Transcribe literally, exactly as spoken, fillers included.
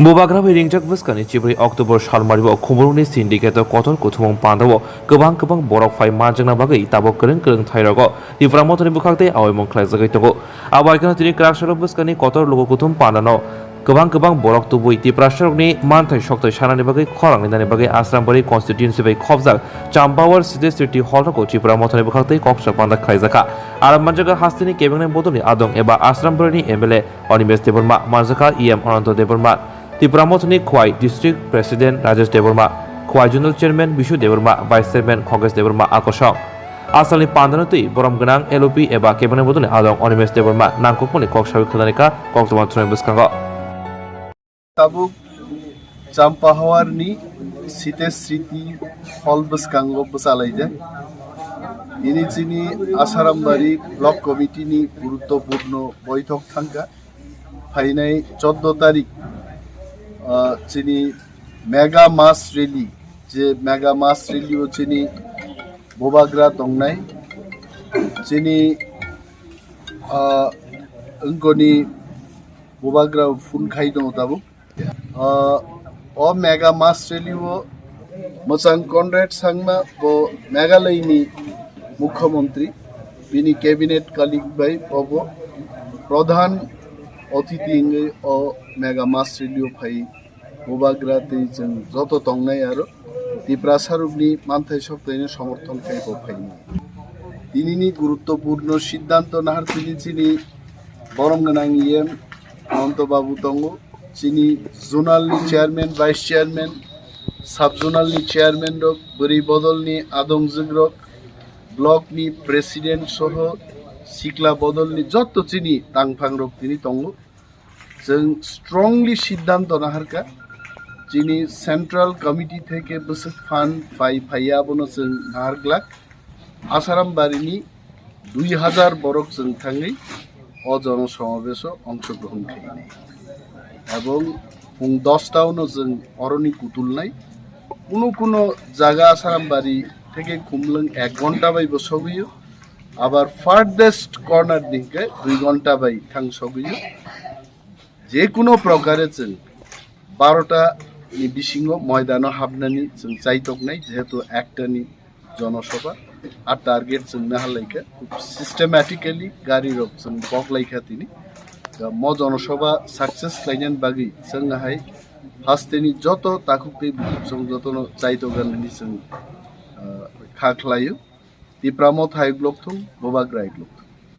Bubagra bai ringjak bwskangni chibrwi October salmario Khumulwngni syndicate-o kotor kuthumung pandao kwbang kwbang borok phai manjakna bagwi tabuk kwrwng kwrwng thairogo Tipra Mothani bwkhak tei aoimung khlaijagwi tongo. Abo hai kheno tini kwraksalo bwskangni kotor luku kuthum pandano kwbang kwbang borok tubui Tiprasarokni manthai sokthai sanani bagwi khorang rinani bagwi Asrambari constituency bai khopjak Champawar State City Hall rogo Tipra Mothani bwkhak tei koksa panda khlaijakha. Aro manjakha hasteni kebengnai bodolni adong eba Asrambarini M L A Animesh Debbarma, manjakha E M Ananta Debbarma, Tipra Mothani Khowai District President Rajesh Debbarma, Khowai Zonal Chairman Bishu Debbarma, Vice Chairman Khogesh Debbarma akosong. Asalni pandano twi borom gwnang L O P eba kebengnai bodolni adong Animesh Debbarma nangkukmani kok sawi khwnarikha koktwma thumnai bwskango. Tabuk Champahawarni Site Sriti Hall bwskango bwchalaijak. Ini chini Asarambari Block Committee ni guruttopurno boithok thangkha. Phainai choddo tarik, ah, chini Mega Mass Rally, je Mega Mass Rally o chini Bubagra tongnai, chini, ah, wngkoni Bubagra phone khai tongo tabuk. Ah, o Mega Mass Rally o mwchang Conrad Sangma bo Meghalaya ni Mukhyamantri, bini cabinet colleague bai obo pradhan otithi wngwi o Mega Mass Rally o phai Bubagra tei chwng joto tongnai aro Tiprasarokni manthai sokthai no somorthon khai bo phaini. Tinini guruttopurno siddhanto nahar tini chini borom gwnang E M Ananta Babu tongo, chini zonal ni chairman, vice chairman, sub zonal ni chairman rok, bwrwi bodol ni adongjwk rok, block ni president soho sikla bodol ni jotto chini tangphang rok tini tongo. Chwng strongly siddhanto naharkha, chini central committee theke bwswk phan phai phaiya abono chwng naharglak. Asaram barini dui hajar borok chwng thangwi o jono somabeso ongshogrohon khainai. Ebong phung dos ta uno chwng oroni kutulnai. Kuno kuno jaga Asaram bari theke Khumlwng ek ghonta bai bo sogwio. Abar farthest corner ni hwnkhe dui ghonta bai thang sogwio. Je kuno prokare chwng barota ni bisingo moidano hapnani chwng chaitoknai, jehetu ekta ni jonosabha. A target chwng nahalaikha, khub systematically gari rok chwng boklaikha tini. Da mo jonosabha success khlainani bagwi chwng hai hasteni joto takhuk tei bukhuk chwng jotono chaitokganani chwng, ah, kha khlaio. Tipra Motha hai block thung, Bubagra hai block thung.